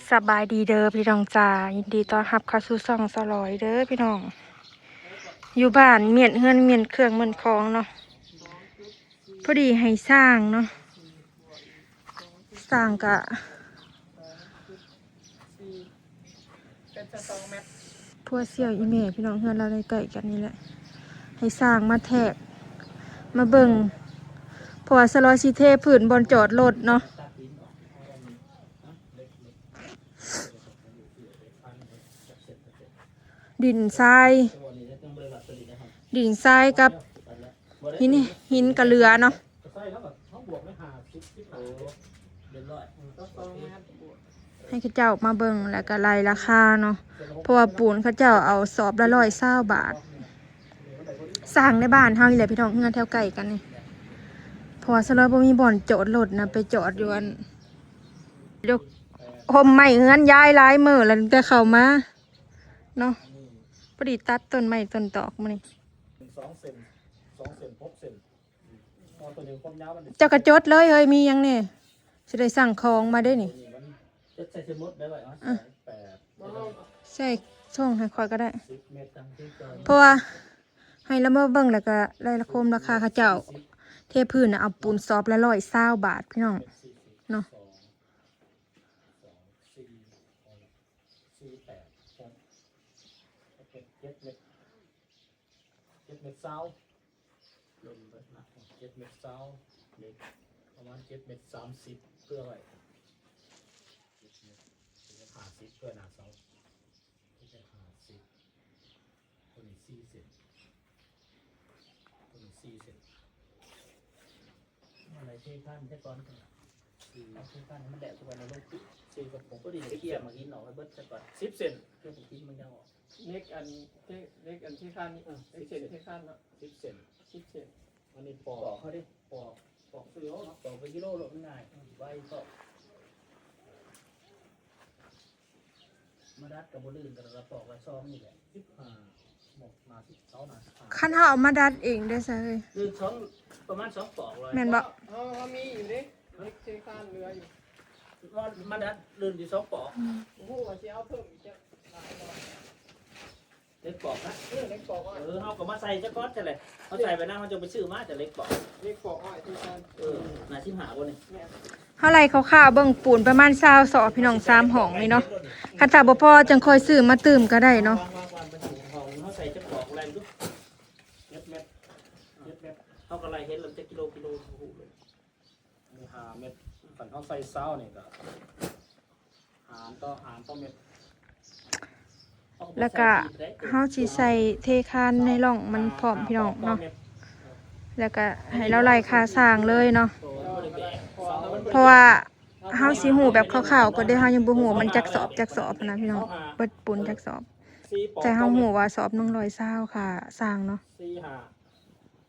ສະບາຍດີເດີພີ່ນ້ອງຈ້າ ຍິນດີຕ້ອນຮັບເຂົ້າສູ່ຊ່ອງສາວລອຍເດີພີ່ນ້ອງ. ຢູ່ບ້ານມ້ຽນເຮືອນມ້ຽນເຄື່ອງມ້ຽນຂອງເນາະ ພໍດີໃຫ້ຊ່າງເນາະ ຊ່າງກະ ເປັນຊາວສອງແມັດ ຜົວສ່ຽວອີ່ແມ່ພີ່ນ້ອງ ເຮືອນລາວໃກ້ໆກັນນີ້ແຫຼະ ໃຫ້ຊ່າງມາແທກ ມາເບິ່ງ ເພາະວ່າສາວລອຍຊິເທພື້ນບ່ອນຈອດລົດເນາະ. ດິນຊາຍ ດິນຊາຍກັບ ຫີນ ຫີນກະເຫຼືອເນາະ ໃຫ້ເຂົາເຈົ້າມາເບິ່ງ ແລ້ວກະໄລ່ລາຄາເນາະ ເພາະວ່າປູນເຂົາເຈົ້າເອົາສອບລະຮ້ອຍຊາວບາດ. ຊ່າງໃນບ້ານເຮົານີ້ແຫຼະພີ່ນ້ອງ ເຮືອນແຖວໃກ້ກັນນີ້ ເພາະວ່າສາວລອຍບໍ່ມີບ່ອນຈອດລົດນະ ໄປຈອດຢູ່ອັນ ຢູ່ຮົ່ມໄມ້ເຮືອນຍາຍຫຼາຍມື້ແລ້ວ ຕັ້ງແຕ່ເຂົ້າມາເນາະ ພໍດີຕັດຕົ້ນໄມ້ຕົ້ນຕອກມື້ນີ້. ເຈົ້າກະຈົດເລີຍເຮີ້ຍ ມີຫຍັງແດ່ ຊິໄດ້ສັ່ງຂອງມາເດ້ນີ້ ໃສ່ຖົງໃຫ້ຂ້ອຍກະໄດ້ ເພາະວ່າໃຫ້ລາວມາເບິ່ງ ແລ້ວກະໄລ່ລາຄາ ລາຄາເຂົາເຈົ້າເທພື້ນນະ ເອົາປູນສອບລະຮ້ອຍຊາວບາດພີ່ນ້ອງເນາະ. ສີ່ແປດຫົກ ເຈັດເມັດ ເຈັດເມັດຊາວ ລົມເບິດນະ ເຈັດເມັດຊາວ ເຫຼັກປະມານເຈັດເມັດສາມສິບ ເພື່ອໄວ້ ເຈັດເມັດຫ້າສິບ ເພື່ອໜ້າເສົາ ເຈັດເມັດຫ້າສິບ ໂຕນີ້ສີ່ເຊັນ ໂຕນີ້ສີ່ເຊັນ. ອັນໃດເທຄານແຕ່ກ່ອນ ເອົາເທຄານໃຫ້ມັນແຫຼະ ທຸກວັນເອົາລົງ ສີ່ກັບຫົກ ພໍດີໄດ້ເຄຍໝາກຫີນອອກໃຫ້ເບິດຊະກ່ອນ ສິບເຊັນ ເຄຍໝາກຫີນມັນຍັງອອກ ເຫຼັກອັນ ເຫຼັກອັນເທຄານນີ້ ເອີ ເຫຼັກເສັ້ນເທຄານເນາະ ສິບເຊັນ ສິບເຊັນ ອັນນີ້ປອກ ປອກເຮົາເດ້ ປອກ ປອກຊື້ເອົາເນາະ ປອກເປັນກິໂລໂລດ ມັນງ່າຍ ໄວຊອກ ມາດັດກະບໍ່ລື່ນ ກະລະປອກລະຊອງນີ້ແຫຼະ ສິບຫ້າ ໝົກໜ້າສິບ ເສົາໜ້າສິບຫ້າ ຄັນເຮົາເອົາມາດັດເອງເດ້ຊະເຮີ້ຍ ຄືສອງ ປະມານສອງປອກເລີຍ ແມ່ນບໍ່? ເຮົາ ເຮົາມີຢູ່ເດ້ ເຫຼັກເຊຄານເຫຼືອຢູ່ ວ່າມາດັດລື່ນຢູ່ສອງປອກ ອືມ ບໍ່ຮູ້ວ່າຊິເອົາເພີ່ມອີກຈັກຫຼາຍບໍ່ ເຫຼັກປອກນະ ເອີ ເຫຼັກປອກ ເອີ ເຮົາກະມາໃສ່ຈັກກ້ອນຊັ້ນແຫຼະ ເຮົາໃສ່ໄປນຳ ເຮົາຈັ່ງໄປຊື້ມາ ແຕ່ເຫຼັກປອກ ເຫຼັກປອກ ເອີ ໜ້າສິບຫ້າບໍ່ນີ້ ແມ່ນ ເຮົາໄລ່ຄ່າວໆເບິ່ງ ປູນປະມານຊາວສອບພີ່ນ້ອງ ສາມຫ້ອງນີ້ເນາະ ຄັນຖ້າບໍ່ພໍຈັ່ງຄ່ອຍຊື້ມາຕື່ມກະໄດ້ເນາະ ເຮົາໃສ່ຈັກປອກ ໄລ່ເບິ່ງດູ ເຈັດເມັດ ເຈັດເມັດ ເຮົາກະໄລ່ເຫັນແລ້ວ ຈັກກິໂລ ກິໂລ ຮູ້ເລີຍ ອັນນີ້ຫ້າເມັດ ຄັນເຮົາໃສ່ຊາວນີ້ກະຫານຕໍ່ ຫານຕໍ່ເມັດ ແລ້ວກະເຮົາຊິໃສ່ເທຄານໃນຮ່ອງມັນພ້ອມພີ່ນ້ອງເນາະ ແລ້ວກະໃຫ້ລາວໄລ່ຄ່າຊ່າງເລີຍເນາະ ເພາະວ່າເຮົາຊິຮູ້ແບບຄ່າວໆກ່ອນເດ້ ເຮົາຍັງບໍ່ຮູ້ວ່າມັນຈັກສອບ ຈັກສອບຫັ້ນນະພີ່ນ້ອງ ເບິດປູນຈັກສອບ ແຕ່ເຮົາຮູ້ວ່າສອບໜຶ່ງຮ້ອຍຊາວຄ່າຊ່າງເນາະ ສີ່ຫ້າ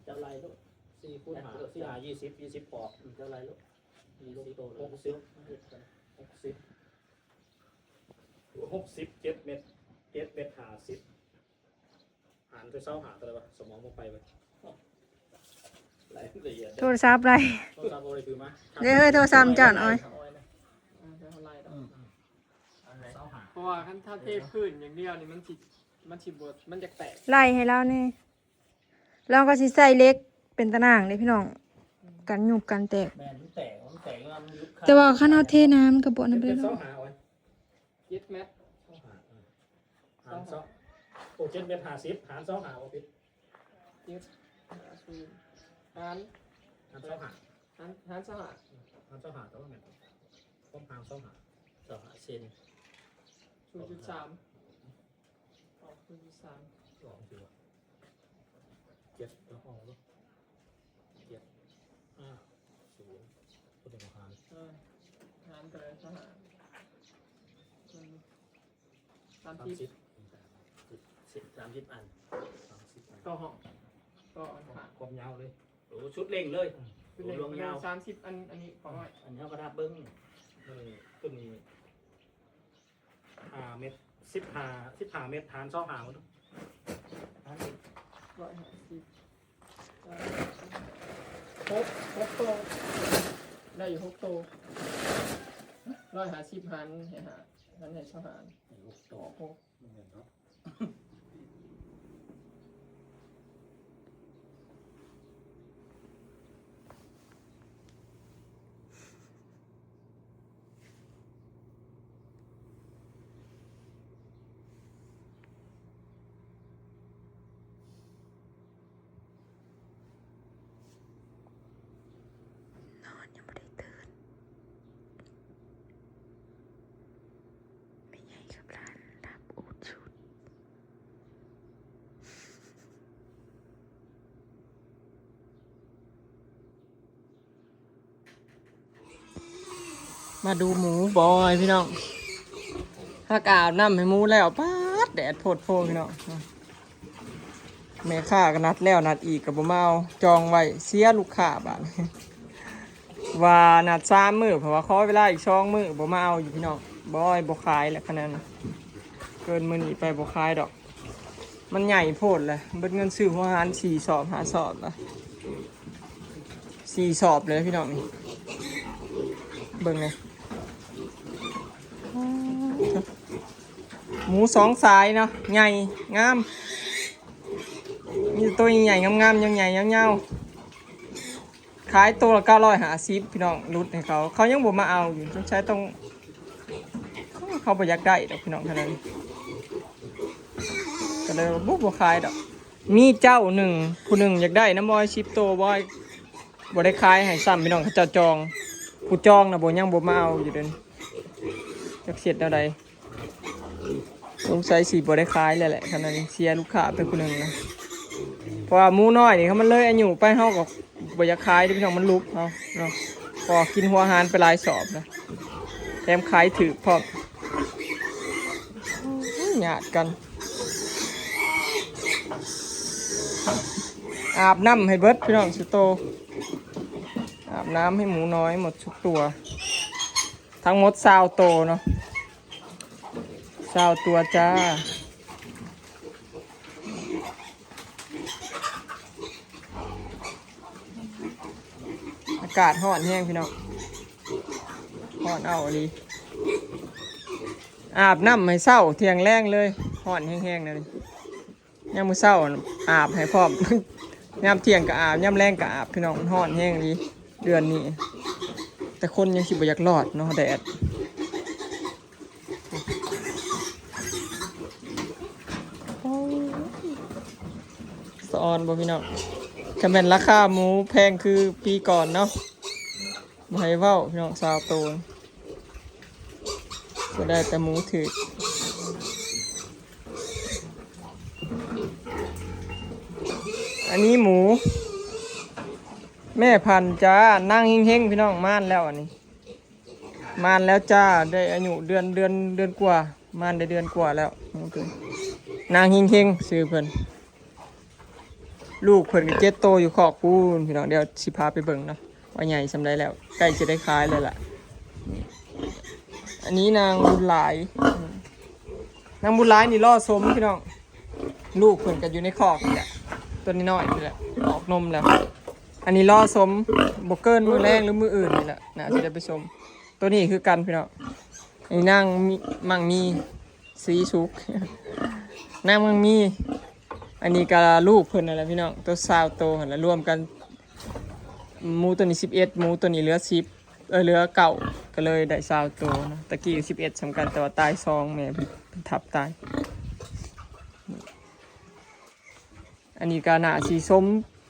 ເຈົ້າໄລ່ໂລດ ສີ່ຄູນຫ້າ ສີ່ຫ້າ ຍີ່ສິບ ຍີ່ສິບປອກ ເຈົ້າໄລ່ໂລດ ຫົກສິບ ຫົກສິບ ຫົກສິບ ເຈັດເມັດ ເຈັດເມັດຫ້າສິບ ຫານໃສ່ຊາວຫ້າ ເທົ່າໃດວະ ສະໝອງບໍ່ໄປເວີຍ ລາຍລະອຽດ ໂທລະສັບໄດ້ ໂທລະສັບບໍ່ໄດ້ຖືມາ ເດ້ເຮີ້ຍ ໂທລະສັບເຈົ້ານ້ອຍ ເອີ ເຮົາໄລ່ດອກ ອືມ ຊາວຫ້າ ເພາະວ່າຄັນຖ້າເທພື້ນຢ່າງດຽວນີ້ ມັນຊິ ມັນຊິບໍ່ ມັນຈະແຕກ ໄລ່ໃຫ້ລາວແດ່ ລາວກະຊິໃສ່ເຫຼັກເປັນຕາໜ່າງເດ້ພີ່ນ້ອງ ອືມ ກັນຍຸບກັນແຕກ ແມ່ນ ມັນແຕກ ມັນແຕກ ແຕ່ວ່າຄັນເຮົາເທນ້ຳກະບໍ່ນຳເດ້ ເຈັດເມັດ ຫານສອງ ໂອ ເຈັດເມັດຫ້າສິບ ຫານຊາວຫ້າບໍ່ຜິດ ເຈັດຫ້າສິບ ຫານ ຫານຊາວຫ້າ ຫານ ຫານຊາວຫ້າ ຫານຊາວຫ້າ ແຕ່ວ່າແມ່ນ ຄວາມຫ່າງຊາວຫ້າ ຊາວຫ້າເຊັນ ສູນຈຸດສາມ ອອກ ສູນຈຸດສາມ ອອກ ເຈັດ ເອົາອອກເນາະ ເຈັດ ຫ້າ ສູນ ໂຕນີ້ຫານ ເອີ ຫານເທົ່າໃດ ຊາວຫ້າ ມັນ ສາມສິບ ສາມສິບອັນ ສາມສິບອັນ ຕໍ່ຫ້ອງ ຕໍ່ອັນຂ້າງ ຄວາມຍາວເລີຍ ໂອ້ ຊຸດເລັ່ງເລີຍ ອືມ ຊຸດເລັ່ງ ໂອ້ ລວງຍາວ ສາມສິບອັນ ອັນນີ້ປອກ ອັນນີ້ເຮົາກະນັບເບິ່ງ ເອີ ໂຕນີ້ຫ້າເມັດ ສິບຫ້າ ສິບຫ້າເມັດ ຫານຊາວຫ້າເບິ່ງດູ ຫານສິບ ຮ້ອຍຫ້າສິບ ຫົກ ຫົກໂຕ ໄດ້ຢູ່ຫົກໂຕ ຮ້ອຍຫ້າສິບຫານໃຫ້ຫ້າ ຫານໃຫ້ຊາວຫ້າ ໃຫ້ຫົກຕໍ່ ຫົກ ແມ່ນເນາະ. ນອນຍັງບໍ່ໄດ້ຕື່ນ ແມ່ໃຫຍ່ກັບຫຼານຫຼັບອູດຊຸດ. ມາດູໝູບອຍພີ່ນ້ອງ ຫາກອາບນ້ຳໃຫ້ໝູແລ້ວ ປາດ ແດດໂພດໂພພີ່ນ້ອງ. ແມ່ຄ້າກໍນັດແລ້ວນັດອີກກໍບໍ່ມາເອົາ ຈອງໄວ້ ເສຍລູກຄ້າບາດນີ້ ວ່ານັດສາມມື້ ເພິ່ນວ່າຂໍເວລາອີກສອງມື້ ບໍ່ມາເອົາຢູ່ພີ່ນ້ອງ. ບອຍບໍ່ຂາຍແລ້ວຂະໜາດນັ້ນ ເກີນມື້ນີ້ໄປບໍ່ຂາຍດອກ ມັນໃຫຍ່ໂພດແຫຼະ ເບິດເງິນຊື້ຫົວຫານສີ່ສອບຫ້າສອບລະ ສີ່ສອບເລີຍພີ່ນ້ອງນີ້ ເບິ່ງແດ່. ໝູສອງສາຍເນາະ ໃຫຍ່ງາມ ມີແຕ່ໂຕໃຫຍ່ໆ ງາມໆ ຍາວໆ ຍາວໆ. ຂາຍໂຕລະເກົ້າຮ້ອຍຫ້າສິບພີ່ນ້ອງ ຫຼຸດໃຫ້ເຂົາ ເຂົາຍັງບໍ່ມາເອົາຢູ່ ສົງໄສຕ້ອງ ເຂົາບໍ່ຢາກໄດ້ດອກພີ່ນ້ອງ ຂະໜາດນັ້ນ ກໍເລີຍບໍ່ ບໍ່ຂາຍດອກ. ມີເຈົ້າໜຶ່ງ ຜູ້ໜຶ່ງຢາກໄດ້ນຳບອຍສິບໂຕ ບອຍບໍ່ໄດ້ຂາຍໃຫ້ຊ້ຳພີ່ນ້ອງ ເຂົາເຈົ້າຈອງ ຜູ້ຈອງນະບໍ່ ຍັງບໍ່ມາເອົາຢູ່ເດ້ ຈັກຊິເຮັດແນວໃດ. ສົງໄສຊິບໍ່ໄດ້ຂາຍແລ້ວແຫຼະ ຄັນນັ້ນເສຍລູກຄ້າໄປຜູ້ໜຶ່ງນະ ເພາະວ່າໝູນ້ອຍນີ້ ຄັນມັນເລີຍອາຍຸໄປ ເຮົາກໍບໍ່ຢາກຂາຍເດ້ພີ່ນ້ອງ ມັນຫຼຸບເຮົາເນາະ ເພາະວ່າກິນຫົວອາຫານໄປຫຼາຍສອບແລ້ວ ແຖມຂາຍຖືກພ້ອມ. ໂອ້ຍ ຍາດກັນ ອາບນ້ຳໃຫ້ເບິດພີ່ນ້ອງ ສຸໂຕ ອາບນ້ຳໃຫ້ໝູນ້ອຍໝົດທຸກຕົວ ທັງໝົດຊາວໂຕເນາະ ຊາວຕົວຈ້າ. ອາກາດຮ້ອນແຮງພີ່ນ້ອງ ຮ້ອນເອົາອີ່ຫຼີ ອາບນ້ຳໃຫ້ເຊົ້າທ່ຽງແລງເລີຍ ຮ້ອນແຮງໆ ແນວນີ້. ຍາມມື້ເຊົ້າອາບໃຫ້ພ້ອມ ຍາມທ່ຽງກໍອາບ ຍາມແລງກໍອາບ ພີ່ນ້ອງ ມັນຮ້ອນແຮງອີ່ຫຼີເດືອນນີ້ ແຕ່ຄົນຍັງຊິບໍ່ຢາກລອດເນາະ ແດດ. ສະອອນບໍ່ພີ່ນ້ອງ ຄັນແມ່ນລາຄາໝູແພງຄືປີກ່ອນເນາະ ບໍ່ໃຫ້ເວົ້າພີ່ນ້ອງ ຊາວໂຕ ກໍໄດ້ແຕ່ໝູຖືກ. ອັນນີ້ໝູແມ່ພັນຈ້າ ນາງເຮັງໆ ພີ່ນ້ອງ ມານແລ້ວ ອັນນີ້ມານແລ້ວຈ້າ ໄດ້ອາຍຸເດືອນ ເດືອນ ເດືອນກວ່າ ມານໄດ້ເດືອນກວ່າແລ້ວ ນາງເຮັງໆ ຊື່ເພິ່ນ. ລູກເພິ່ນກໍເຈັດໂຕຢູ່ຄອກພຸ້ນພີ່ນ້ອງ ດຽວຊິພາໄປເບິ່ງເນາະ ວ່າໃຫຍ່ສ່ຳໃດແລ້ວ ໃກ້ຊິໄດ້ຂາຍແລ້ວລະ. ອັນນີ້ນາງບຸນຫຼາຍ ນາງບຸນຫຼາຍນີ້ລໍສົມພີ່ນ້ອງ ລູກເພິ່ນກໍຢູ່ໃນຄອກນີ້ແຫຼະ ຕົວນ້ອຍໆ ນີ້ແຫຼະ ອອກນົມແລ້ວ. ອັນນີ້ລໍສົມ ບໍ່ເກີນມື້ແລງ ຫຼື ມື້ອື່ນນີ້ແຫຼະ ໜ້າຊິໄດ້ໄປຊົມ. ຕົວນີ້ຄືກັນພີ່ນ້ອງ ອັນນີ້ນາງມີ ມັງມີ ສີສຸກ ນາງມັງມີ. ອັນນີ້ກໍລູກເພິ່ນນັ້ນແຫຼະພີ່ນ້ອງ ໂຕຊາວໂຕຫັ້ນແຫຼະ ລວມກັນ ໝູຕົວນີ້ສິບເອັດ ໝູຕົວນີ້ເຫຼືອສິບ ເອີ ເຫຼືອເກົ້າ ກໍເລີຍໄດ້ຊາວໂຕເນາະ. ຕະກີ້ສິບເອັດສ່ຳກັນ ແຕ່ວ່າຕາຍສອງ ແມ່ເພິ່ນ ເພິ່ນທັບຕາຍ. ອັນນີ້ກໍໜ້າຊິສົມ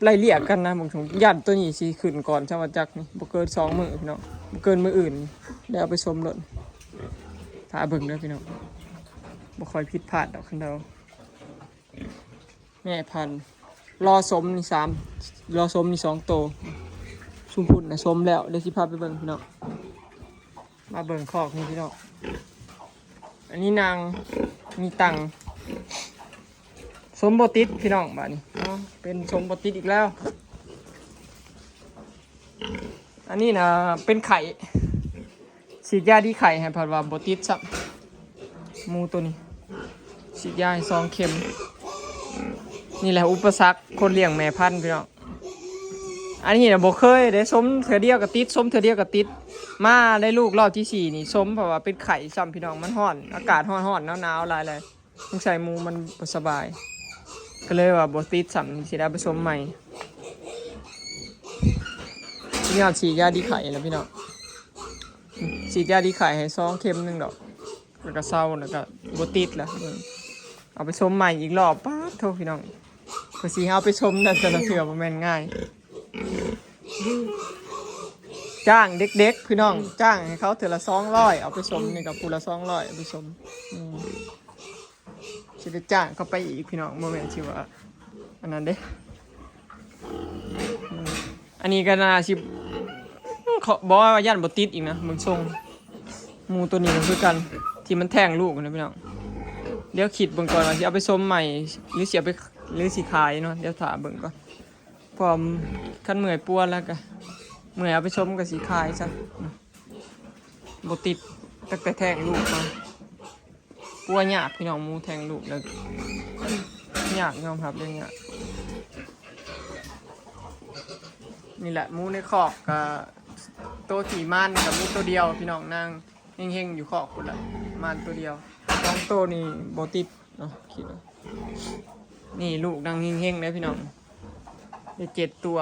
ໄລ່ລຽກກັນນະ ບາງຄົນຢ້ານຕົວນີ້ຊິຂຶ້ນກ່ອນຊະວ່າຈັກນີ້ ບໍ່ເກີນສອງມື້ພີ່ນ້ອງ ບໍ່ເກີນມື້ອື່ນ ແລ້ວເອົາໄປສົມໂລດ. ຖ້າເບິ່ງເດີພີ່ນ້ອງ ບໍ່ຄ່ອຍຜິດພາດດອກຄັນເຮົາ ແມ່ພັນ ລໍສົມນີ້ສາມ ລໍສົມນີ້ສອງໂຕ ຊຸມພຸ້ນນະສົມແລ້ວ ດຽວຊິພາໄປເບິ່ງພີ່ນ້ອງ. ມາເບິ່ງຄອກນີ້ພີ່ນ້ອງ ອັນນີ້ນາງມີຕັງ ສົມບໍ່ຕິດພີ່ນ້ອງ ບາດນີ້ເນາະ ເປັນສົມບໍ່ຕິດອີກແລ້ວ. ອັນນີ້ນະເປັນໄຂ້ ສີດຢາດີໄຂ້ໃຫ້ ເພິ່ນວ່າບໍ່ຕິດຊ້ຳ ໝູໂຕນີ້ ສີດຢາໃຫ້ສອງເຂັມ. ນີ້ແຫຼະອຸປະສັກຄົນລ້ຽງແມ່ພັນພີ່ນ້ອງ ອັນນີ້ນະບໍ່ເຄີຍເດ້ ຊົມເທື່ອດຽວກໍຕິດ ຊົມເທື່ອດຽວກໍຕິດ. ມາໄດ້ລູກລອບທີສີ່ນີ້ຊົມ ເພາະວ່າເປັນໄຂ້ຊ້ຳ ພີ່ນ້ອງ ມັນຮ້ອນ ອາກາດຮ້ອນໆ ໜາວໆ ຫຼາຍເລີຍ. ສົງໄສໝູມັນບໍ່ສະບາຍ ກໍເລີຍວ່າບໍ່ຕິດຊ້ຳ ຊິໄດ້ໄປຊົມໃໝ່. ຍອດສີດຢາດີໄຂ້ແລ້ວພີ່ນ້ອງ ສີດຢາດີໄຂ້ໃຫ້ສອງເຂັມໜຶ່ງດອກ ແລ້ວກໍເຊົາ ແລ້ວກໍບໍ່ຕິດລະ. ເອົາໄປຊົມໃໝ່ອີກລອບ ປາດໂທພີ່ນ້ອງ ເພື່ອຊິເອົາໄປຊົມນັ້ນ ແຕ່ລະເທື່ອບໍ່ແມ່ນງ່າຍ. ຈ້າງເດັກໆ ພີ່ນ້ອງ ຈ້າງໃຫ້ເຂົາເທື່ອລະສອງຮ້ອຍ ເອົາໄປຊົມນີ້ກໍຜູ້ລະສອງຮ້ອຍ ເອົາໄປຊົມ ອືມ ຊິໄດ້ຈ້າງເຂົາໄປອີກພີ່ນ້ອງ ບໍ່ແມ່ນຊິວ່າອັນນັ້ນເດ້. ອືມ ອັນນີ້ກໍໜ້າຊິ ເຂົາ ບໍ່ວ່າຢ້ານບໍ່ຕິດອີກນະ ເບິ່ງຊົງ. ໝູໂຕນີ້ກໍຄືກັນ ທີ່ມັນແທ້ງລູກນະພີ່ນ້ອງ. ດຽວຄິດເບິ່ງກ່ອນວ່າຊິເອົາໄປຊົມໃໝ່ ຫຼືຊິເອົາໄປ ຫຼືຊິຂາຍເນາະ ດຽວຖ້າເບິ່ງກ່ອນ. ພ້ອມ ຄັນເມື່ອຍປົວແລ້ວກໍ ເມື່ອຍເອົາໄປຊົມກໍຊິຂາຍຊະ ບໍ່ຕິດ ຕັ້ງແຕ່ແທ້ງລູກມາ. ປົວຍາກພີ່ນ້ອງ ໝູແທ້ງລູກແລ້ວຍາກ ຍອມຮັບເລີຍຍາກ. ນີ້ແຫຼະ ໝູໃນຄອກກໍ ໂຕທີ່ມານກໍມີໂຕດຽວພີ່ນ້ອງ ນາງເຮັງໆ ຢູ່ຄອກພຸ້ນແຫຼະ ມານໂຕດຽວ. ສອງໂຕນີ້ບໍ່ຕິດເນາະ ຄິດວ່າ. ນີ້ລູກນາງເຮັງໆ ເດ້ພີ່ນ້ອງ ໄດ້ເຈັດຕົວ.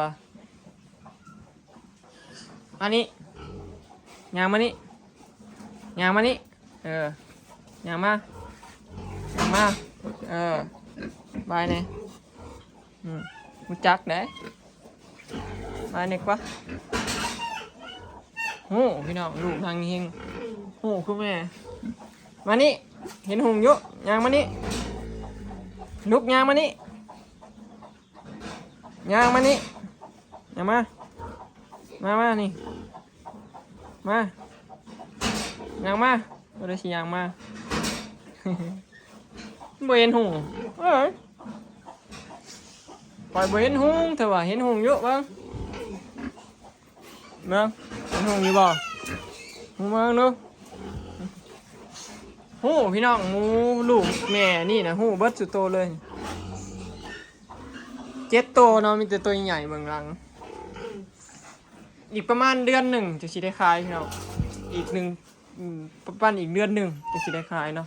ມານີ້ ຍ່າງມານີ້ ຍ່າງມານີ້ ເອີ ຍ່າງມາ ຍ່າງມາ ເອີ ບາຍແດ່. ອືມ ຮູ້ຈັກເດ້ ມານີ້ກວ່າ. ໂຫ ພີ່ນ້ອງ ລູກນາງເຮັງ ໂຫ ຄືແມ່. ມານີ້ ເຫັນຫຸ່ງຢູ່ ຍ່າງມານີ້ ລຸກ ຍ່າງມານີ້ ຍ່າງມານີ້ ຍ່າງມາ ມາ ມານີ້ ມາ ຍ່າງມາ. ບໍ່ໄດ້ຊິຍ່າງມາ ບໍ່ເຫັນຫຸ່ງ ເອີຍ ຂ້ອຍບໍ່ເຫັນຫຸ່ງ ແຕ່ວ່າເຫັນຫຸ່ງຢູ່ ເບິ່ງ ເບິ່ງ ເຫັນຫຸ່ງຢູ່ບໍ່? ເບິ່ງດູ ໂຫ ພີ່ນ້ອງ ໝູລູກແມ່ນີ້ນະ ຮູ້ເບິດສູ່ໂຕເລີຍ ເຈັດໂຕເນາະ ມີແຕ່ໂຕໃຫຍ່ເບິ່ງຫຼັງ. ອີກປະມານເດືອນໜຶ່ງຈະຊິໄດ້ຂາຍພີ່ນ້ອງ ອີກໜຶ່ງ ອືມ ປະມານອີກເດືອນໜຶ່ງຈະຊິໄດ້ຂາຍເນາະ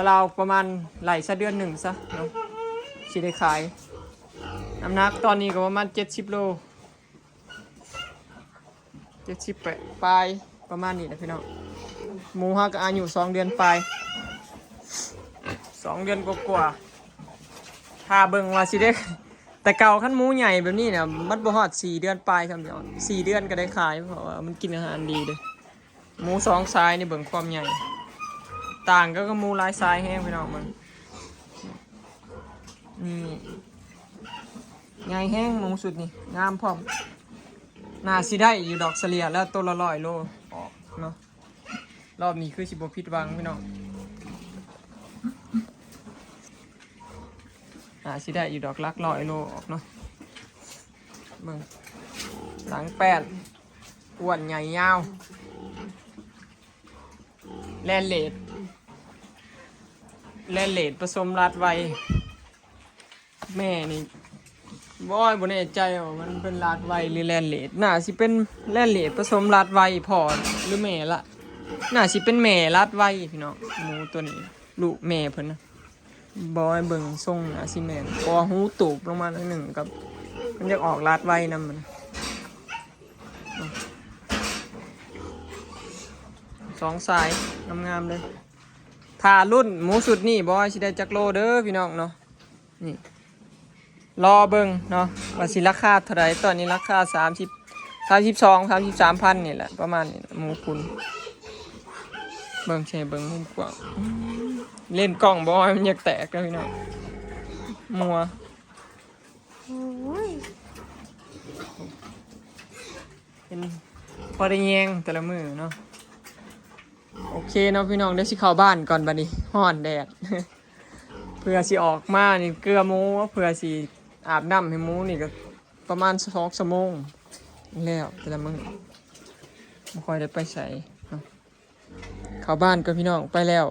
ລາວໆ ປະມານໄລ່ຊະເດືອນໜຶ່ງຊະເນາະ ຊິໄດ້ຂາຍ. ນ້ຳໜັກຕອນນີ້ກໍປະມານເຈັດສິບໂລ ເຈັດສິບປາຍ ປະມານນີ້ແຫຼະພີ່ນ້ອງ. ໝູເຮົາກໍອາຍຸສອງເດືອນປາຍ ສອງເດືອນກວ່າໆ ຖ້າເບິ່ງວ່າຊິໄດ້ ແຕ່ເກົ່າຄັນໝູໃຫຍ່ແບບນີ້ນະ ມັນບໍ່ຮອດສີ່ເດືອນປາຍຊ້ຳ ສີ່ເດືອນກໍໄດ້ຂາຍ ເພາະວ່າມັນກິນອາຫານດີເດ້. ໝູສອງສາຍນີ້ເບິ່ງຄວາມໃຫຍ່ ຕ່າງກັນກັບໝູຫຼາຍສາຍແຮງ ພີ່ນ້ອງເບິ່ງ ນີ້ ໃຫຍ່ແຮງໝູຊຸດນີ້ ງາມພ້ອມ. ໜ້າຊິໄດ້ຢູ່ດອກ ສະເລ່ຍແລ້ວໂຕລະຮ້ອຍໂລອອກເນາະ. ລອບນີ້ຄືຊິບໍ່ຜິດຫວັງພີ່ນ້ອງ ໜ້າຊິໄດ້ຢູ່ດອກ ຫຼັກຮ້ອຍໂລອອກເນາະ. ເບິ່ງ ຫຼັງແປ້ນ ອ້ວນໃຫຍ່ຍາວ ແລນເລດ ແລນເລດປະສົມລາດໄວ. ແມ່ນີ້ ໂອ້ຍ ບໍ່ແນ່ໃຈວ່າມັນເປັນລາດໄວ ຫຼື ແລນເລດ ໜ້າຊິເປັນແລນເລດປະສົມລາດໄວ ພໍ່ ຫຼື ແມ່ລະ ໜ້າຊິເປັນແມ່ລາດໄວພີ່ນ້ອງ. ໝູໂຕນີ້ ລູກແມ່ເພິ່ນນະ ບໍ່ໃຫ້ເບິ່ງຊົງໜ້າຊິແມ່ນ ເພາະວ່າຫູຕູບລົງມາໜ້ອຍໜຶ່ງ ກັບມັນຢາກອອກລາດໄວນຳມັນ. ສອງສາຍງາມໆເລີຍ. ຖ້າລຸ້ນໝູຊຸດນີ້ບໍ່ວ່າຊິໄດ້ຈັກໂລເດີພີ່ນ້ອງເນາະ. ນີ້ ລໍເບິ່ງເນາະ ວ່າຊິລາຄາເທົ່າໃດ. ຕອນນີ້ລາຄາສາມສິບ ສາມສິບສອງ ສາມສິບສາມພັນນີ້ແຫຼະ ປະມານນີ້ແຫຼະ ໝູຂຸນ. ເບິ່ງ ຊິໃຫ້ເບິ່ງມຸມກວ້າງ ເລນກ້ອງບໍ່ໃຫ້ມັນຢາກແຕກເດີພີ່ນ້ອງ ມົວ. ໂອ້ຍ ເຫັນ ພໍໄດ້ແຍງແຕ່ລະມື້ເນາະ. ໂອເຄເນາະພີ່ນ້ອງ ດຽວຊິເຂົ້າບ້ານກ່ອນບັດນີ້ ຮ້ອນແດດ. ເພື່ອຊິອອກມານີ້ເກືອໝູ ເພື່ອຊິອາບນ້ຳໃຫ້ໝູນີ້ກໍປະມານສອງຊົ່ວໂມງແລ້ວ ແຕ່ລະມື້ບໍ່ຄ່ອຍໄດ້ໄປໃສເນາະ. ເຂົ້າບ້ານກ່ອນພີ່ນ້ອງ ໄປແລ້ວ.